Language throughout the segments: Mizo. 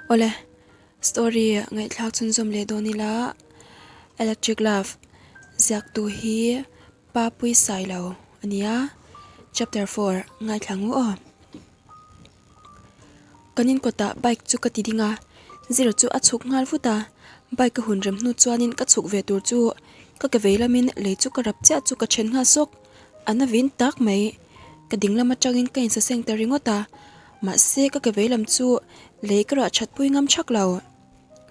Awle, story ngaihthlak chhunzawm leh dawn ila Electric Love ziaktu hi Papui Sailo a ni a, chapter 4 ngaithla ngu aw. Kan inkawtah bike chu ka ti ding a, Zira chu a chhuk nghal vut a, bike ka hun rem hnu chuanin ka chhuk ve tur chu ka ke vei lamin lei chu ka rap chiah chu ka then nghal sawk, a na vin tak mai. Ka ding lam atangin ka insaseng ta ringawt a, mahse ka ke vei lam chu lei ka rah that pui ngam thak lo.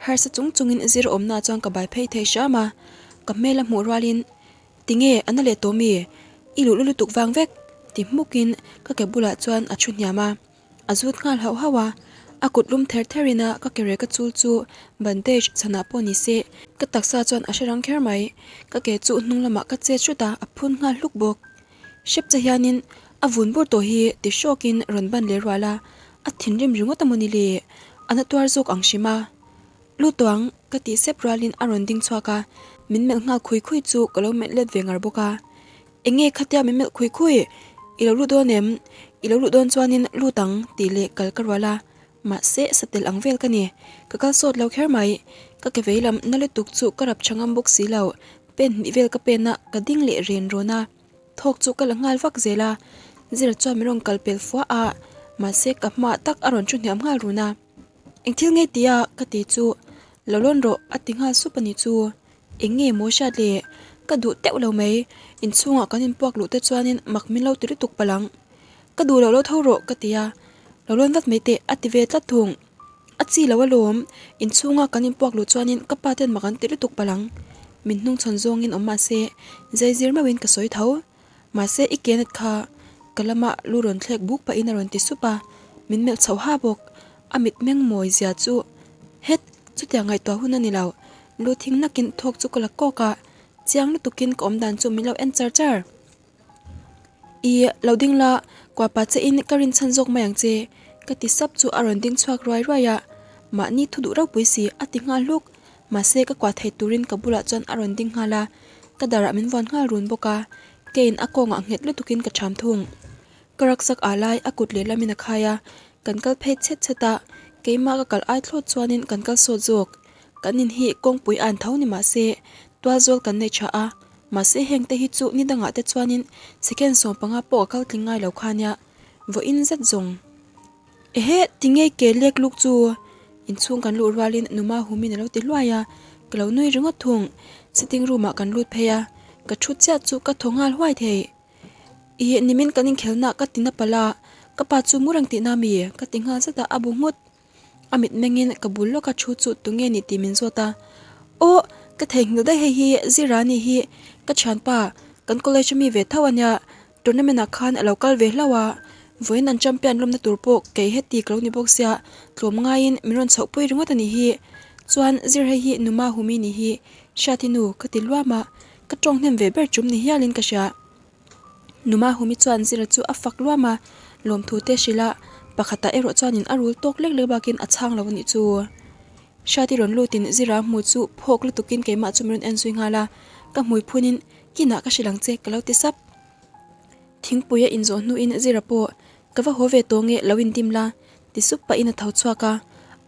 Harsa chung chungin Zira awmnaah chuan ka bai phei thei hram a, ka hmel a hmuh rualin Tinge a na leh tawh mi? I luh lutuk vang vek! ti hmukin ka ke bulah chuan a thu hniam a, a zut nghal hauh hauh a. A kut lum ther therin a ka ke rek a chul chu bandage chhanah pawh ni se ka taksa chuan a hre rang kher mai. Ka ke chu hnung lamah ka chet hrut a, a phun nghal hluk bawk. Hrep che hianin a vun bur tawh hi ti hrawkin rawn ban leh rual a, a thinrim ringawt a mawni le? A na tuar zawk ang hrim a. Lu tuang ka tih sep rualin a rawn ding chhuak a, min melh nghal khui khui chu ka lo melh let ve ngar bawk a. Eng nge khatia min melh khui khui? I lo lut dawn em? I lo luh dawn chuanin lut ang tih leh kal ka rual a, mahse satel ang vel ka ni. Ka kal sawt lo kher mai. Ka ke vei lam na lutuk chu ka rap tha ngam bawk si lo. Pen hnih vel ka pen a, ka ding leh ren rawn a. Thawk chu ka la nghal vak zel a, Zira chuan min rawn kal pel fua a, mahse ka hmaah tak a rawn thu hniam nghal run a. Eng thil nge tia ka ti chu lo lawn rawh a ti nghal sup a ni chu. Eng nge maw hriat le? Ka duh teuh lo mai. Inchhungah kan inpuak luh te chuanin mak min lo ti lutuk palh ang. Ka duh loh lo tho rawh ka ti a, lo lawn vat mai teh a ti ve tlat thung. A chi lo alawm, inchhunga kan inpuak luh chuanin ka pa ten mak an ti lutuk palh ang. Min hnungchhawn zawngin awm mahse zaizir meuhin ka sawi tho. Mahse i Kenneth kha ka lamah lu rawn thlek buk pahin a rawn ti sup a, min melh chhoh ha bawk. A mit meng mawi zia chu het chutiang ngaihtuah hun a ni lo. Lu thing nakin thawk chu ka la kawk a, chiang lutukin ka awm dan chu min lo en char char. I lo ding la, kua pa che in ka rinchhan zawk mai ang che ka ti sap chu a rawn ding chhuak ruai ruai a, mahni thu duh ropui si a ti nghal hluk. Mahse ka kua thei turin ka bulah chuan a rawn ding nghal a, ka darah min vuan nghal run bawk a, keiin a kawngah nghet lutukin ka ṭham thung. Ka rucksack ah lai a kut lehlam in a khai a, kan kal phei chhet chhet a, keimah ka kal ai thlawt chuanin kan kal sawt zawk. Kan in hi kawngpui a an tho ni mahse tualzawl kan nei tha a, mahse heng te hi chu ni dangah te chuanin second 15 pawh ka kal tling ngai lo kha nia, vawiin zet zawng. Ehe, tinge ke lek luk chu? Inchhung kan luh rualin Numa Humin a lo ti hluai a, ka lo nui ringawt thung. Sitting room ah kan lut phei a, ka thu chiah chu ka thaw nghal huai thei. Ih, nimin kan inkhelhna ka ti na palh a, ka pa chu mu reng tihna mi? Ka ti nghal zat a, a bu nghut. A mit mengin ka bul lawka thu chu tunge ni tih min zawt a. Aw, ka theihnghilh daih hei hi Zirani hi ka thianpa, kan college ami ve tho a nia, Tournament ah khan a lo kal ve hlauh a, vawiin an champion lawmna tur pawh kei heti ka lo ni bawk sia, tlawm ngaiin min rawn chhoh pui ringawt a nih hi. Chuan zir hei hi Numa Humi nih hi Hriati nu ka ti luam a, ka tawng hnem ve ber chum ni hialin ka hria. Numa Humi chuan Zira chu a fak luam a, lawmthu te hrilh a, pakhatah erawh chuanin a rul tawk lek lek bakin a chhang lo a nih chu. Hriati rawn lutin Zira hmu chu phawk lutukin keimah chu min rawn en zui nghal a, ka hmui phunin Kinah ka hrilh ang che ka lo ti sap. Thingpui a inzawh hnuin Zira pawh ka va haw ve tawh nge lo indim la ti sup pahin a tho chhuak a,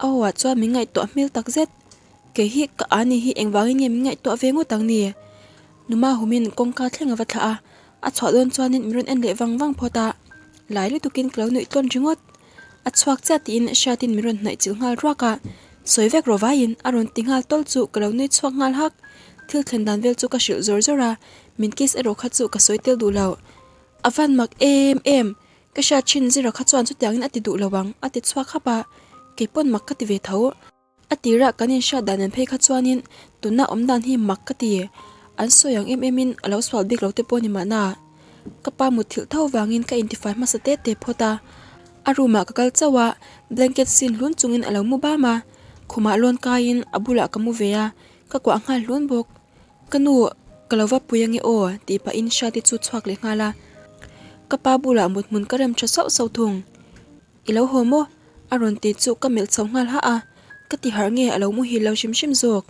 a aw ah chuan min ngaihtuah hmel tak zet. Kei hi ka a ni hi engvangin nge min ngaihtuah ve ngawt ang ni? Numa humin kawngka thleng a va thlah a, a chhuah dawn chuanin min rawn en leh vang vang phawt a, lai lutukin ka lo nuih tlawn ringawt. A chhuak chiah tiin Hriatin min rawn hnaih chilh nghal ruak a, sawi vek rawh vaiin a rawn ti nghal tawl chu ka lo nui chhuak nghal hak. Thil thlen dan vel chu ka hrilh zawr zawr a, min kiss erawh kha chu ka sawi tel duh lo. A van mak em em, ka hriat thin zira kha chuan chutiangin a ti duh lo ang a ti chhuak hap a, keipawn mak ka ti ve tho. A tirah kan inhriat dan an phei kha chuanin tuna awm dan hi mak ka ti. An sawi ang em emin a lo sual bik lo te pawh ni mahna. Ka pa mutthilh tho vangin ka intifai hmasa te te phawt a. A room ah ka kal chauh a, blanket sin hlun chungin a lo mu bam a. Khumah lawn kaiin a bulah ka mu ve a, ka kuah nghal hlun bawk. Ka nu, ka lo va pui ange aw tih pahin Hriati chu chhuak leh nghal a. Ka pa bulah mut hmun ka rem tha sauh sauh thung. I lo haw maw? A rawn ti chu ka melh chho nghal hah a, ka ti harh nge a lo muhil lo hrim hrim zawk.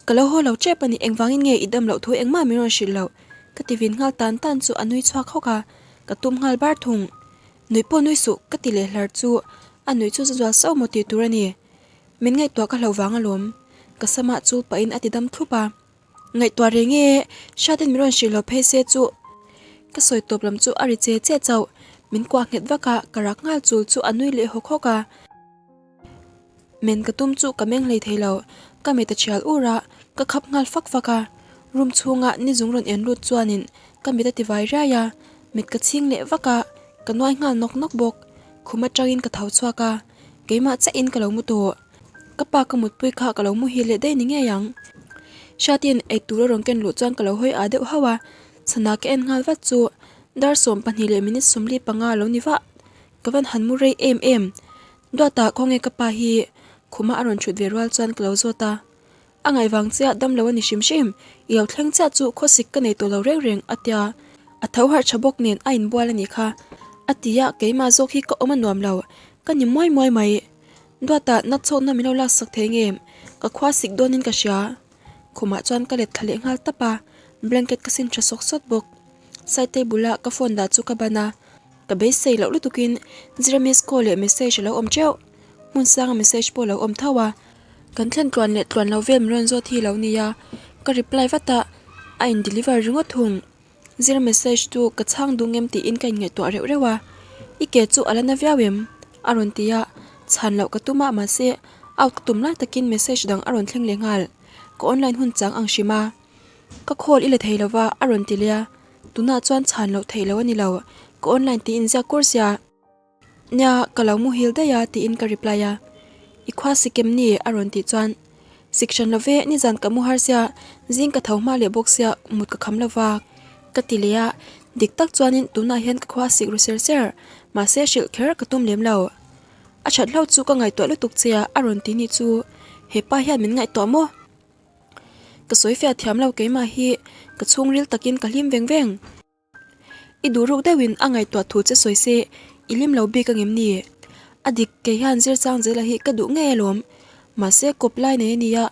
Ka lo haw lo tep a ni, engvangin nge i dam loh thu engmah min rawn hrilh loh? Ka ti vin nghal tan tan chu a nui chhuak hawk a, ka tum nghal bar thung. Nui pawh nui suh ka ti leh hlar chu a nui chu za zual sauh maw tih tur a ni. Min ngaihtuah ka hlo vang alawm. Ka samah chul pahin a ti dam thlup a. Ngaihtuah reng e, Hriatin min rawn hrilh lo phei se chu. Ka sawi tawp lam chu a ri che che chauh. Min kuah nghet vak a, ka rak nghal chul chu a nui leh hawk hawk a. Men ka tum chu ka meng hlei thei lo, ka mit a thial ur a, ka khap nghal fak fak a. Room chhunga ni zung rawn en lut chuanin ka mit a ti vai riai a, mit ka chhing leh vak a, ka nuai nghal nawk nawk bawk. Khum atangin ka tho chhuak a, keimah chiahin ka lo mu tawh. Ka pa ka mutpui kha ka lo muhil leh daih ni ngei ang. Hriatin eitur a rawn ken luh chuan ka lo hawi ah deuh hauh a, chhana ka en nghal vat chu dar 12 leh minute 45 a lo ni vah. Ka van han mu rei em em. Duata khawnge ka pa hi khuma a rawn thut ve rual chuan ka lo zawt a. A ngaih vang chiah dam lo a ni hrim hrim, i lo thleng chiah chu khawsik ka nei tawh lo reng reng a tia. A tho harh tha bawk nen a inbual a nih kha. A ti a, keimah zawk hi ka awm a nuam lo, ka ni muai muai mai. Duata natchhawkna min lo laksak thei nge? Ka khua sik dawnin ka hria. Khumah chuan ka let thla leh nghal tap a, blanket ka sin tha sawk sawt bawk. Side table a ka phone dah chu ka ban a. Ka beisei loh lutukin Zira miss call leh message a lo awm teuh. Hmun sanga message pawh a lo awm tho a. Kan thlen tluan leh tluan lo vel min rawn zawt hi lo nia. Ka reply vat a, a in deliver ringawt thung. Zira message chu ka chhang duh ngem tiin ka inngaihtuah reuh reuh a. I ke chu a la na viau em? A rawn ti a, chhan loh ka tum a mahse out ka tum lai takin message dang a rawn thleng leh nghal. Ka online hun chang ang hrim a. Ka call i la thei lova a rawn ti leh a. Tunah chuan chhan loh theih loh a ni lo, ka online tiin ziak kur sia. Nia, ka lo muhil daih a tiin ka reply a. I khua sikem ni? a rawn tih chuan, Sik hran lo ve, nizan ka mu har sia, zing ka tho hma leh bawk sia, mut ka kham lo va. Ka ti leh a, dik tak chuanin tunah hian ka khua sik ru ser ser, mahse hrilh kher ka tum lem lo. A that hlo chu ka ngaihtuah lutuk che a, a rawn ti ni chu, hepa hian min ngaihtuah maw? Ka sawi fiah thiam lo keimah hi ka chhungril takin ka hlim veng veng. I duh ruk deuhin a ngaihtuah thu che sawi se i hlim lo bik angem ni? A dik kei hian zir chang zela hi ka duh ngei alawm. Mahse kawp lai nei a nia.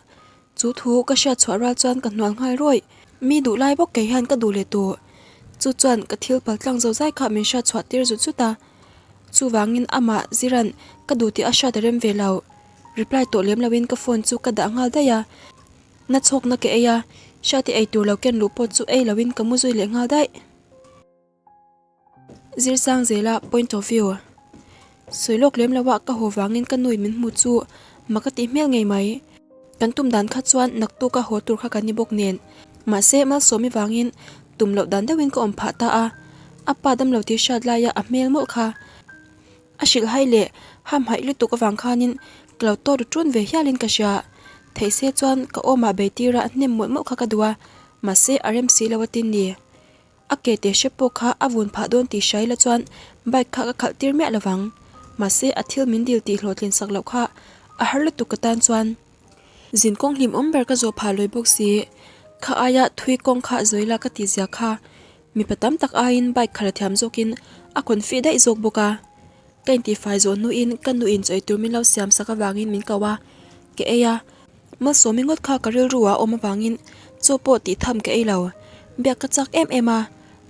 Chu thu ka hriat chhuah rual chuan ka hnual nghal rawih. Mi duh lai bawk kei hian ka duh leh tawh. Chu chuan ka thil pal tlang zo zai kha min hriat chhuah tir zut zut a. Chuvangin amah ziran ka duh tih a hriat a rem ve lo. Reply tawh lem loin ka phone chu ka dah nghal daih a, na chhawkna ka ei a, Hriati ei tur lo ken luh pawh chu ei loin ka mu zui leh nghal daih. Zirsang zela point of view Sawi lawk lem loah ka haw vangin ka nui min hmu chu mak a tih hmel ngei mai. Kan tum dan kha chuan naktuk a haw tur kha kan ni bawk nen. Mahse Malsawmi vangin tum loh dan deuhin ka awm phah ta a, a pa damlo tih hriat laia a hmel mawlh kha. A hrilhhai leh hamhaih lutuk avang khanin ka lo tawt ru ṭun ve hialin ka hria. Theih se chuan ka awmah bei tira hnem mawlh mawlh kha ka duh a, mahse a rem si lo a tin ni. A ke te hre pawh kha a vun phah dawn tih hria ila chuan bike kha ka khalh tir miah lovang. Mahse a thil min dil tih hlawhtlin sak loh kha a har lutuk ka tan chuan. Zin kawng hlim awm ber ka zawh phah lawi bawk si. Kha aia thui kawng kha zawi la ka tih zia kha Mipa tam tak aiin bike khalh a thiam zawkin a confi daih zawk bawk a. Ka intifai zawh hnuin ka nuin chawi tur min lo siam sak avangin min ko a, ka ei a. Malsawmi ngawt kha ka rilru ah a awm avangin chaw pawh tih tham ka ei lo. Biak ka chak em em a,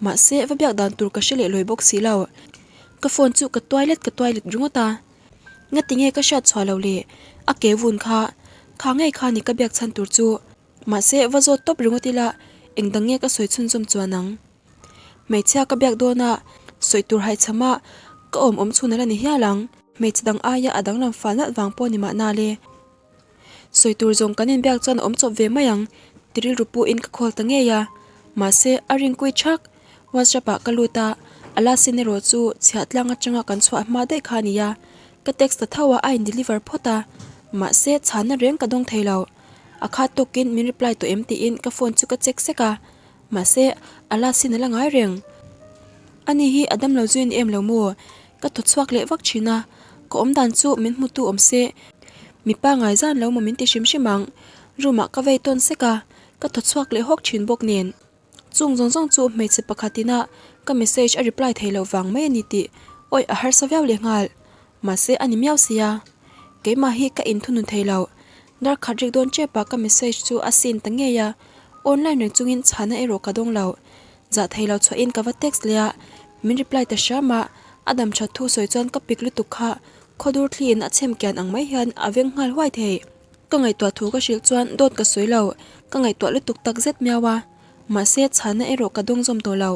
mahse va biak dan tur ka hre leh lawi bawk si lo. Ka phone chu ka tuai let ka tuai let ringawt a. Ngati nge ka hriat chhuah loh le? A ke vun kha, kha ngei kha ni ka biak chhan tur chu. Mahse, va zawt tawp ringawt ila, eng dang nge ka sawi chhunzawm chuan ang? Hmeichhia ka biak dawn a, sawi tur haihchham a, ka awm awm chhun a la ni hial ang. Hmeichhe dang aia a danglam fal nalh vang pawh ni mahna le. Sawi tur zawng kan inbiak chuan a awm chawp ve mai ang, ti rilru puhin ka call ta ngei a. Mahse, a ringkui thak. WhatsApp ah ka lut a, a last seen erawh chu chhiah tlang atanga kan chhuah hma daih kha a ni a. Ka text ta tho a, a in deliver phawt a. Mahse, chhanna reng ka dawng thei lo. A khat tawkin min reply tawh em tiin ka phone chu ka check sek a, mahse a la sin a la ngai reng. Ani hi a damlo zui a ni em lo maw? Ka thaw chhuak leh vak thin a, ka awm dan chu min hmutu awm se mipa ngai zan lo maw min ti hrim hrim ang. Room ah ka vei tawn sek a, ka thaw chhuak leh hawk thin bawk nen. Chung zawng zawng chu hmeichhe pakhat ina ka message a reply thei loh vang mai a ni tih awih a harsa viau leh nghal. Mahse a ni miau sia. Keimah hi ka inthunun thei lo. Dar khat rik dawn tep ah ka message chu a seen ta ngei a, online reng chungin chhana erawh ka dawng lo. Zah thei lo chhuahin ka va text leh a, min reply ta hram a, a dam that thu sawi chuan ka pik lutuk kha. Khawdur thliin a chhem kian ang mai hian a veng nghal huai thei. Ka ngaihtuah thu ka hrilh chuan dawt ka sawi lo, ka ngaihtuah lutuk tak zet miau a. Mahse chhana erawh ka dawng zawm tawh lo.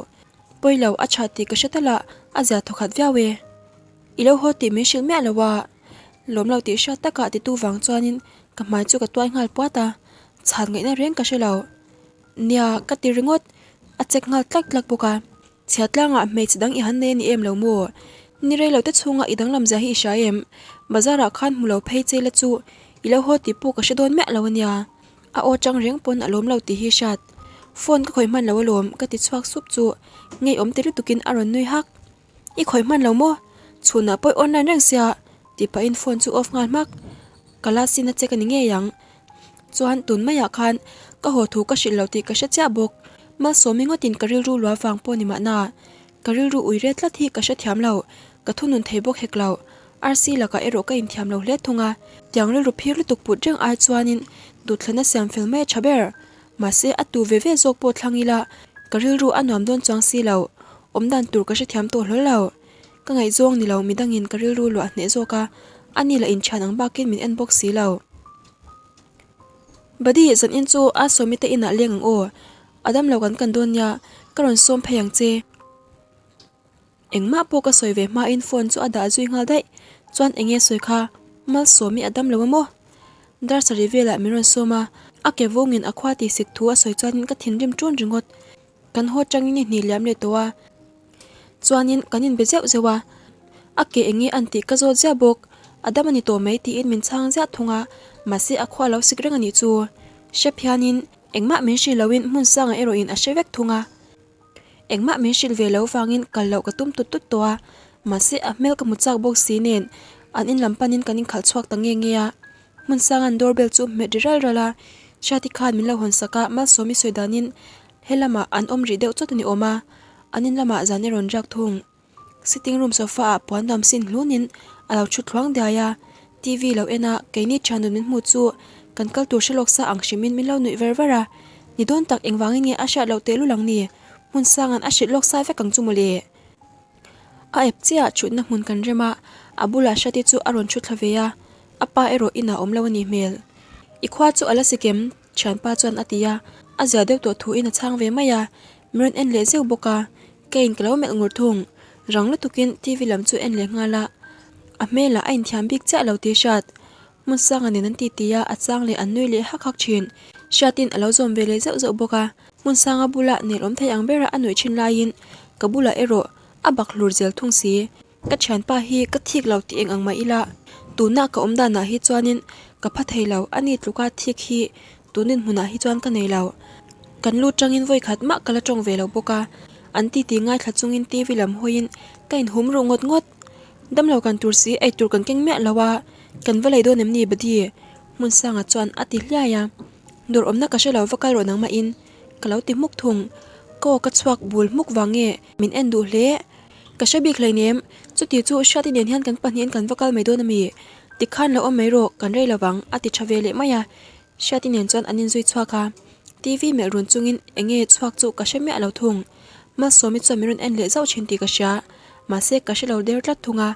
Pawi lo, a tha tih ka hre tal a, a zia thawkhat viau e. I lo haw tih min hrilh miah lo a, lawm lo tih hriat takah titu vang chuanin ka hmai chu ka tuai nghal puat a, chhan ngaihna reng ka hre lo. Nia, ka ti ringawt, a check nghal tlak tlak bawk a. Chhia tlangah hmeichhe dang i han nei a ni em lo maw? Ni rei lo te chhunga i danglam zia hi i hria em? Bazar ah khan hmu lo phei che la chu i lo haw tih pawh ka hre dawn miah lo a nia. A aw chang reng pawn a lawm lo tih hi hriat. Phone ka khawih hman lo alawm ka ti chhuak sup chu ngeiawm ti lutukin a rawn nui hak. I khawih hman lo maw? Chhunah pawh i online reng sia tih pahin phone chu off nghal hmak. Ka la sin a che ka ni ngei ang. Chuan tun maiah khan ka haw thu ka hrilh lo tih ka hre chiah bawk. Malsawmi ngawtin ka rilru lua vang pawh ni mahna. Ka rilru ui re tlat hi ka hrethiam lo. Ka thunun thei bawk hek lo. Arsi lakah erawh ka inthiam lo hle thung a. Tiang rilru phir lutuk put reng ai chuanin duhthlana siam fel mai a tha ber. Mahse a tu ve ve zawk pawh thlang ila ka rilru a nuam dawn chuang si lo. Awmdan tur ka hrethiam tawh hlawl lo. Ka ngaihzawng ni lo midangin ka rilru luah hneh zawk a, ani lah inthian ang bakin min en bawk si lo. Buddy, zanin chu a sawmi te inah leng ang aw. A damlo kan kan dawn nia, ka rawn sawm phei ang che. Engmah pawh ka sawi ve hmain phone chu a dah zui nghal daih. Chuan enge sawi kha, Malsawmi a damlo a maw? Dar sarih velah min rawn sawm a, a ke vawngin a khua tih sik thu a sawi chuanin ka thinrim ṭun ringawt. Kan haw tangin i hnih liam leh tawh a, chuanin kan inbe zeuh zeuh a, a ke enge an tih ka zawt ziah bawk, a dam a ni tawh mai tiin min chhang ziah thung a, mahse a khua lo sik reng a nih chu. Hrep hianin engmah min hrilh loin hmun sangah erawhin a hre vek thung a, engmah min hrilh ve lo vangin kal loh ka tum tut tut tawh a, mahse a hmel ka hmu chak bawk si nen an in lam panin kan inkhalh chhuak ta nge nge a. Hmunsanga'n doorbell chu hmet ri ral ral a, Hriati khan min lo hawn sak a, Malsawmi sawi danin he lamah an awm rih deuh chawt a ni awm a, an in lamah zan i rawn riak thung. Sitting room sofa ah puan nuam sin hlunin a lo thu thluang diai a, TV lo en a, keini thian nun min hmu chu kan kal tur hre lawk sa ang hrimin min lo nuih ver ver a, ni dawn tak engvangin nge a hriat loh tehlul ang ni, Hmunsanga'n a hrilh lawk sa vek ang chu mawle. A ep chiah thutna hmun kan rem a, a bulah Hriati chu a rawn thu thla ve a, a pa erawh inah awm lo a nih hmel. I khua chu a la si kem? Thianpa chuan a ti a, a zia deuh tawh thuin a chhang ve mai a, min rawn en leh zeuh bawk a, keiin ka lo melh ngur thung. Rang lutukin TV lam chu en leh nghal a, a hmelah a inthiam bik chiah lo tih hriat. Hmunsanga nen an titi a, a chang leh an nui leh hak hak thin. Hriatin a lo zawm ve leh zeuh zeuh bawk a. Hmunsanga bula nelawm thei ang bera a nuih thin laiin ka bulah erawh a bak hlur zel thung si. Ka thianpa hi ka thik lo tih eng ang mah ila, tuna ka awm danah hi chuanin ka pha thei lo, ani tluka thik hi tun dinhmunah hi chuan ka nei lo. Kan lu tangin vawi khat mah ka la tawng ve lo bawk a, an titi ngaithla chungin TV lam hawiin ka inhum ruh ngawt ngawt. Damlo kan tur si eitur kan keng miah lo a, kan va lei dawn em ni Buddy? Hmunsanga chuan a ti hliai a. Dawr awmna ka hre lo va kal rawh nangmahin ka lo ti hmuk thung. Ka aw ka chhuak bul hmuk vang nge min en duh hle. Ka hre bik hleinem, chuti chu Hriati nen hian kan pahnihin kan va kal mai dawn ami? Tikhan lo awm mai rawh, kan rei lovang a ti tha ve leh mai a. Hriati nen chuan an inzui chhuak a, TV melh run chungin eng nge chhuak chu ka hre miah lo thung. Malsawmi chuan min rawn en leh zauh thin tih ka hria, mahse ka hre lo der tlat thung a,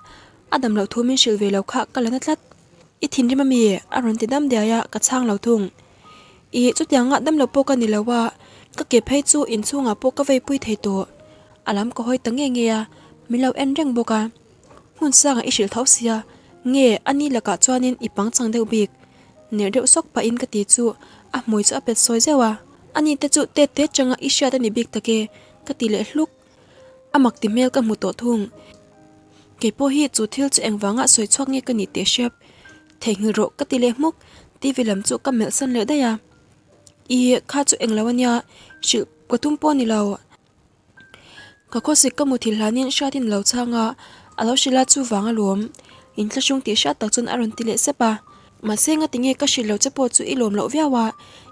a dam loh thu min hrilh ve lo kha ka la na tlat. I thinrim ami? A rawn ti dam diai a, ka chhang lo thung. Ih, chutianga dam lo pawh ka ni lo a, ka ke phei chu inchhungah pawh ka vei pui thei tawh. A lam ka hawi ta nge nge a, min lo en reng bawk a. Hmun sangah i hrilh tho sia, nge a ni lakah chuanin i pangchang deuh bik. Ner deuh sawk pahin ka ti chu a hmui chu a pet sawi zeuh a. Ani te chu tet tet changa i hriat a ni bik tak e, ka ti leh hluk. A mak ti hmel ka hmu tawh thung. Kei pawh hi chu thil chu engvanga sawi chhuak nge ka nih teh hrep. Theihnghilh rawh ka ti leh hmuk, TV lam chu ka melh san leh daih a. Ih, kha chu englo a nia, hrilh ka tum pawh a ni lo. Ka khawsik ka muthilh hlanin hriatin a lo chhang a, a lo hrilh a chuvang alawm. Inthlahrung tih hriat tak chuan a rawn ti leh sep a. Mahse ngatinge ka hrilh lo che pawh chu i lawm loh viau a,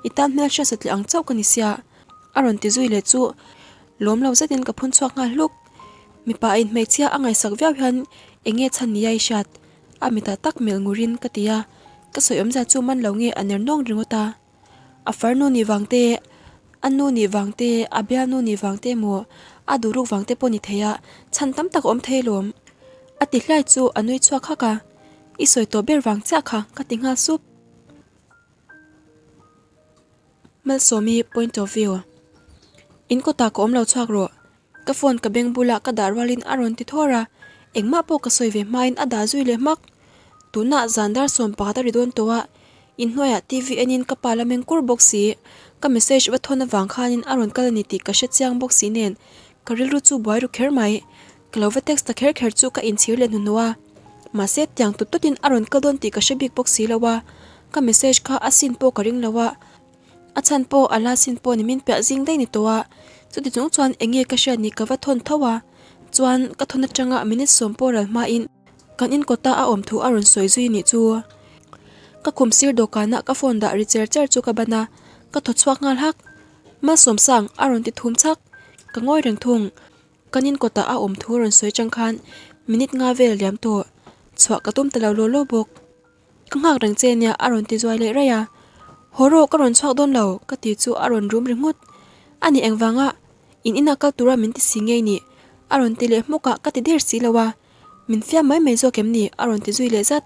i tan hmel hriat satliah ang chauh ka ni sia. A rawn ti zui leh chu lawm lo zetin ka phun chhuak nghal hluk. Mipa in hmeichhia a ngaihsak viau hian eng nge chhan nia i hriat? A mitah tak melh ngurin ka ti a, ka sawi awmzia chu man lo nge a ner nawng ringawt a. A farnu nih vang te, a nu nih vang te, a bialnu nih vang te emaw a duh ruk vang te pawh ni thei a, chhan tam tak a awm thei alawm. A ti hliai chu a nui chhuak hak a. I sawi tawh ber vang chiah kha ka ti nghal sup. Malsawmi point of view. In kawtah ka awm lo chhuak rawh. Ka phone ka beng bulah ka dah rualin a rawn ti thawr a, engmah pawh ka sawi ve hmain a dah zui leh hmak. Tunah zan dar 11 a ri dawn tawh a, inhnuaiah TV enin ka pa la meng kur bawk si. Ka message va thawn avang khanin a rawn kal a ni tih ka hre chiang bawk si nen ka rilru chu buai ru kher mai. Ka lo va text ta kher kher chu ka inchhir leh hnuhnuh a, mahse tiang tut tutin a rawn kal dawn tih ka hre bik bawk si lo a, ka message kha a sin pawh ka ring lo a, a chhan pawh a la sin pawh ni min piah zing daih ni tawh a, chuti chung chuan eng nge ka hriat ni ka va thawn tho a, chuan ka thawn atanga minute sawm pawh ral hmain kan inkawta a awm thu a rawn sawi zui nih chu. Ka khum sir dawhkana ka phone dah ri cher cher chu ka ban a, ka thaw chhuak nghal hak. Malsawmsang a rawn ti thum chhak, ka ngawi reng thung. Kan in kawtah a awm thu rawn sawi chang khan minute nga vel a liam tawh. Chhuah ka tum ta lo law law bawk. Ka nghak reng che nia a rawn ti zuai leh raih a. Haw rawh ka rawn chhuak dawn lo ka ti chu a rawn rum ringawt. A ni engvanga in inah kal tura min ti si ngei ni a rawn ti leh hmawk a ka ti der si lo a. Min fiam mai mai zawk em ni a rawn ti zui leh zat.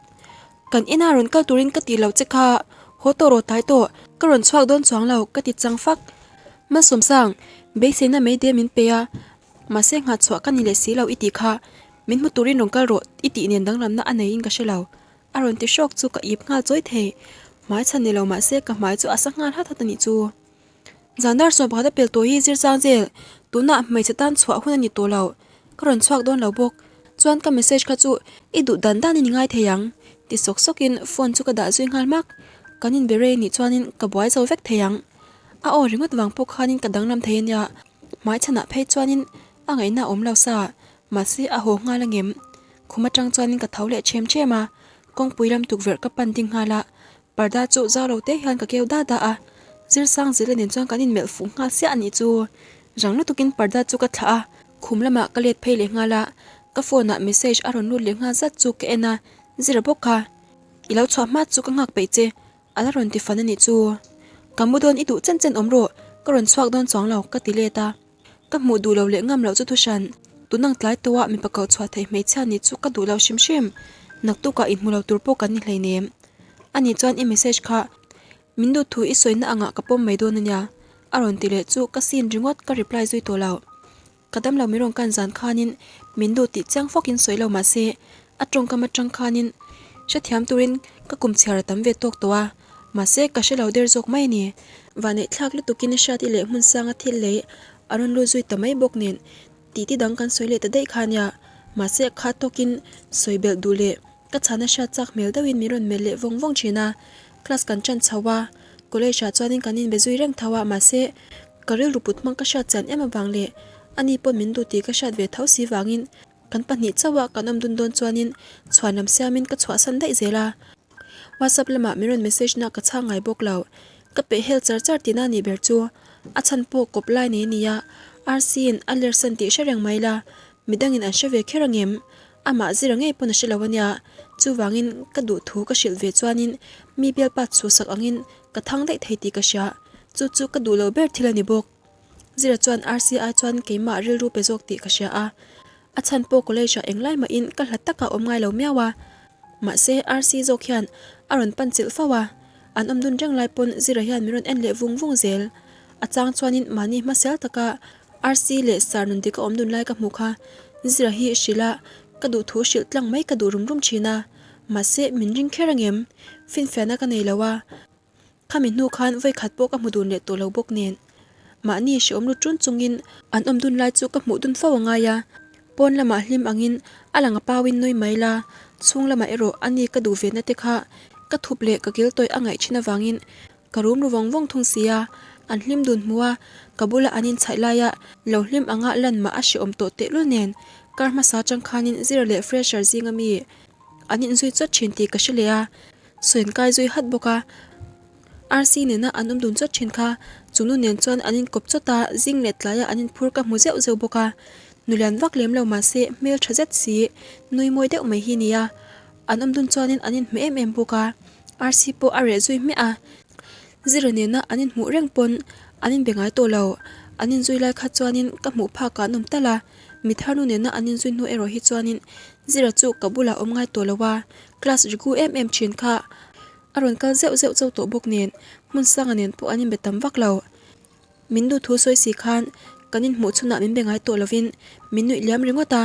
Kan inah rawn kal turin ka tih loh che kha haw tawh rawh tlai tawh ka rawn chhuak dawn chuang lo ka ti chang fak. Malsawmsang, beiseina mai te min pe a, mahse nghah chhuah ka ni leh si lo i tih kha, min hmu turin rawn kal rawh i tih nen danglamna a neiin ka hre lo. A rawn ti hrawk chu ka ip nghal chawi thei. Hmai chhan ni lo mahse ka hmai chu a sa nghal hat hat a nih chu. Zan dar 11 a pel tawh hi zir chang zel, tunah hmeichhe tan chhuah hun a ni tawh lo. Ka rawn chhuak dawn lo bawk. Chuan ka message kha chu i duh dan dan in i ngai thei ang ti sawk sawkin phone chu ka dah zui nghal hmak. Kan inbe rei nih chuanin ka buai zo vek thei ang. A aw ringawt vang pawh khanin ka danglam thei a nia, hmai chhanah phei chuanin a ngaihna a awm lo sa, mahse a haw nghal a ngem. Khum atang chuanin ka tho leh ṭhem ṭhem a, kawngpui lam tukverh ka pan ding nghal a, parda chu zau lo te hian ka keu da da a, Zirsang zela nen chuan kan inmelh fuh nghal siah a nih chu. Rang lutukin parda chu ka thlah a, khum lamah ka let phei leh nghal a, ka phone ah message a rawn lut leh nghal zat chu ka en a, Zira bawk kha, i lo chhuah hma chu ka nghak peih che. A la rawn ti fan a nih chu. Ka mu dawn i duh chen chen awm rawh, ka rawn chhuak dawn chuang lo ka ti let a. Ka hmuh duh lo leh ngam loh chu thu hran. Tunang tlai tawha mipa koh chhuah theih hmeichhia nih chu ka duh lo hrim hrim. Naktukah inhmu lo tur pawh kan ni hleinem. A nih chuan i message kha min duh thu i sawina angah ka pawm mai dawn a nia. A rawn ti leh chu ka scene ringawt ka reply zui tawh lo. Ka damlo min rawn kan zan khanin min duh tih chiang fawkin sawi lo mahse a tawngkam atang khanin hrethiam turin ka kum chhiar a tam ve tawk tawh a, mahse ka hre lo der zawk mai a ni. Vanneih thlak lutukin hriati leh hmun sanga thil lei a rawn lut zui ta mai bawk nen titi dang kan sawi leh ta daih kha nia, mahse kha tawkin sawi belh duh leh ka chhana hriat chak hmel deuhin min rawn melh leh vawng vawng thin a, class kan ṭan chho a, college ah chuanin kan inbe zui reng tho a mahse Ka rilru put hmang ka hriat chian em avang leh ani pawn min duh tih ka hriat ve tho si vangin kan pahnih chauh a kan awm dun dawn chuanin chhuan lam siamin ka chhuahsan daih zel a. WhatsApp lamah min rawn message na ka chhang ngai bawk lo. Ka peh hel char char tihna a nih ber chu. A chhan pawh kawp lai nei a nia, RC-in a lersan tih hre reng mai la, midangin an hre ve kher angem? Amah zira ngei pawn a hre lo a nia, chuvangin ka duh thu ka hrilh ve chuanin mi bialpa chhuhsak angin ka thang daih thei tih ka hria. Chu chu ka duh lo ber thil a ni bawk. Zira chuan RCI chuan keimah rilru pe zawk tih ka hria a. A chhan pawh college ah englai mahin ka hlat takah awm ngai lo miau a. Mahse RC zawk hian a rawn pan chilh fo a. An awm dun reng lai pawn Zira hian min rawn en leh vung vung zel. A chang chuanin mahni hmasial taka RC leh Sir Nundika awm dun lai ka hmuh kha Zira hi hrilh a, ka duh thu hrilh tlang mai ka duh rum rum thin a. Mahse min ring kher angem? Finfiahna ka nei lo a. Khami hnu khan vawikhat pawh ka hmu dun leh tawh lo bawk nen. Mahni hreawm lut ṭun chungin an awm dun lai chu ka hmuh dun fo a ngai a. Pawn lamah hlim angin a lang a pauin nui mai la, chhung lamah erawh a ni ka duh ve na te kha ka thup leh ka kil tawih a ngaih ṭhin avangin ka rum ru vawng vawng thung si a. An hlim dun hmu a, ka bula an inchhaih laia lo hlim anga lan mah a hreawm tawh tehlul nen kar hmasa chang khanin Zira leh Fresher zinga mi an inzui chawt ṭhin tih ka hre leh a. Sawiin kai zui hat bawk a, RC nena an awm dun chawt thin kha, chu nu nen chuan an inkawp chawt a, zing leh tlaia an inphur ka hmu zeuh zeuh bawk a, nulian vak lem lo mahse hmel tha zet si, nui mawi deuh mai hi nia, an awm dun chuanin an inhmu em em bawk a, RC pawh a reh zui hmiah a, Zira nena an inhmuh reng pawn an inbe ngai tawh lo, an inzui lai kha chuanin ka hmuh phakah an awm tal a, mi thar nu nena an inzui hnu erawh hi chuanin. Zira chu ka bulah awm ngai tawh lo a, class rigu em em thin kha a rawn kal zeuh zeuh chauh tawh bawk nen hmun sanga nen pawh an inbe tam vak lo. Min duh thu sawi si khan kan inhmuh chhunah min be ngai tawh lovin min nuih liam ringawt a,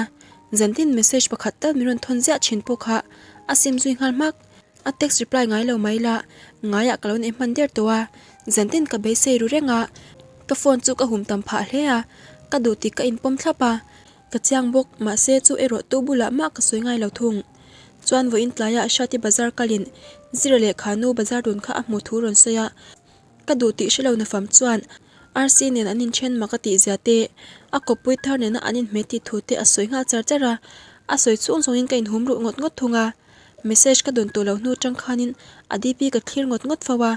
zantin message pakhat tal min rawn thawn ziah thin pawh kha a sim zui nghal hmak. A text reply ngai lo mai la, ngaiah ka lo nei hman der tawh a, zantin ka beisei ru reng a, ka phone chu ka hum tam phah hle a, ka duh tih ka inpawm thlap a, ka chiang bawk, mahse chu erawh tu bulah mah ka sawi ngai lo thung. Chuan vawiin tlaiah Hriati bazar kalin Zira leh Khanu bazar dun kha a hmuh thu rawn sawi a, Ka duh tih hrelo nafam chuan Rc nen an inthen mak a tih zia te, a kawppui thar nena an inhmeh tih thu te a sawi nghal char char a, a sawi chhung zawngin ka inhum ruh ngawt ngawt thung a. Message ka dawn tawh lo hnu tang khanin a DP ka thlir ngawt ngawt fo a,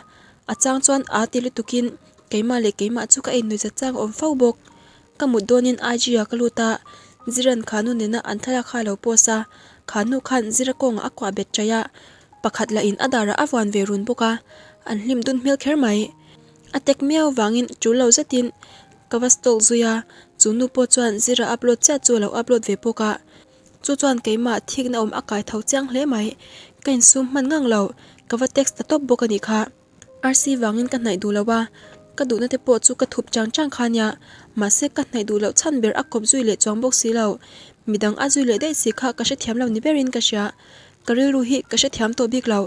a chang chuan aa ti lutukin keimah leh keimah chu ka innuih zat chang a awm fo bawk. Ka mut dawnin IG ah ka lut a, Ziran khanu nena an thlalak kha a lo post a, khanu khan Zira kawngah a kuah bet chaih a, pakhat lahin a darah a vuan ve run bawk a, an hlim dun hmel kher mai. A tek miau vangin tul lo zetin ka va stalk zui a, chu nu pawh chuan Zira upload chiah chu a lo upload ve bawk a, chu chuan keimah thikna awm a kai tho chiang hle mai, ka insum hman ngang lo, ka va text ta tawp bawk a nih kha. Rc vangin ka hnaih duh lo a, ka duhna te pawh chu ka thup chang chang kha nia, mahse ka hnaih duh loh chhan ber a kawp zui leh chuang bawk si lo, midang a zui leh daih si kha ka hrethiam lo ni berin ka hria, ka rilru hi ka hrethiam tawh bik lo,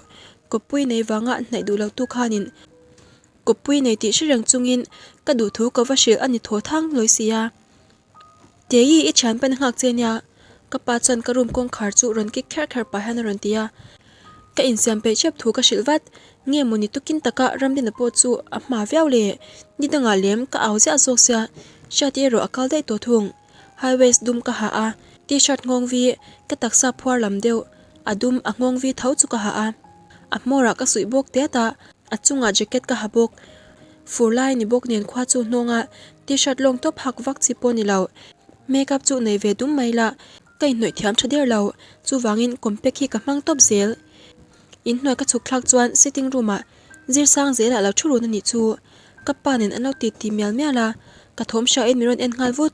kawppui nei vanga hnaih duh lo tu khanin kawppui nei tih hre reng chungin ka duh thu ka va hrilh a ni thaw thang lawi si a. Tei i thian pan nghak che nia, ka pa chuan ka room kawngkhar chu rawn kik kher kher pah hian a rawn ti a. Ka insiam peih hrep thu ka hrilh vat, nge mawni tukin taka Ramdina pawh chu a hma viau le, ni dangah lem ka au ziah zawk sia, Hriati erawh a kal daih tawh thung. High waist dum ka ha a, t-shirt nghawng vi, ka taksa phuar lam deuh, a dum a nghawng vi tho chu ka ha a. A hmawrah ka suih bawk tiat a, a chungah jacket ka ha bawk. Fur lai ni bawk nen khua chu hnawnga t-shirt lawng tawp hak vak chi pawh ni lo. Makeup chu nei ve dum mai la, ka inhnawih thiam tha der lo, chuvangin compact hi ka hmang tawp zel. Inhnuai ka chhuk thlak chuan sitting room ah zir sang zelah lo thu run a nih chu. Ka pa nen an lo ti ti mial mial a, ka thawm hriain min rawn en nghal vut.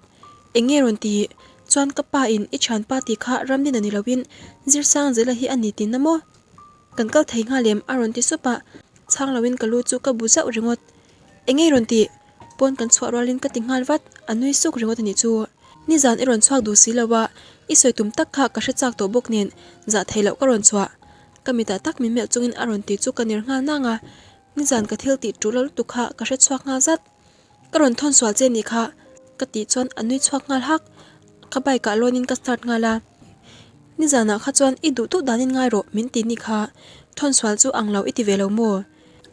Eng nge rawn ti? Chuan ka pa in i thianpa tih kha Ramdina ni loin zir sang zela hi a ni tihna maw? Kan kal thei nghal em? a rawn ti sup a, chhang loin ka lu chu ka bu zauh ringawt. Eng nge i rawn tih? Pawn kan chhuah rualin ka ti nghal vat, a nui suk ringawt a nih chu. Nizan i rawn chhuak duh si lo a, i sawi tum tak kha ka hre chak tawh bawk nen zah theih loh ka rawn chhuah. Ka mitah tak min melh chungin a rawn ti chu ka ner nghal nang a, nizan ka thil tih tul lo lutuk kha ka hre chhuak nghal zat. Ka rawn thawn sual che nih kha ka tih chuan a nui chhuak nghal hak, ka bike ah lawn in ka start nghal a, nizanah kha chuan i duh duh danin ngai rawh min ti ni kha, thawn sual chu ang lo i ti ve lo maw?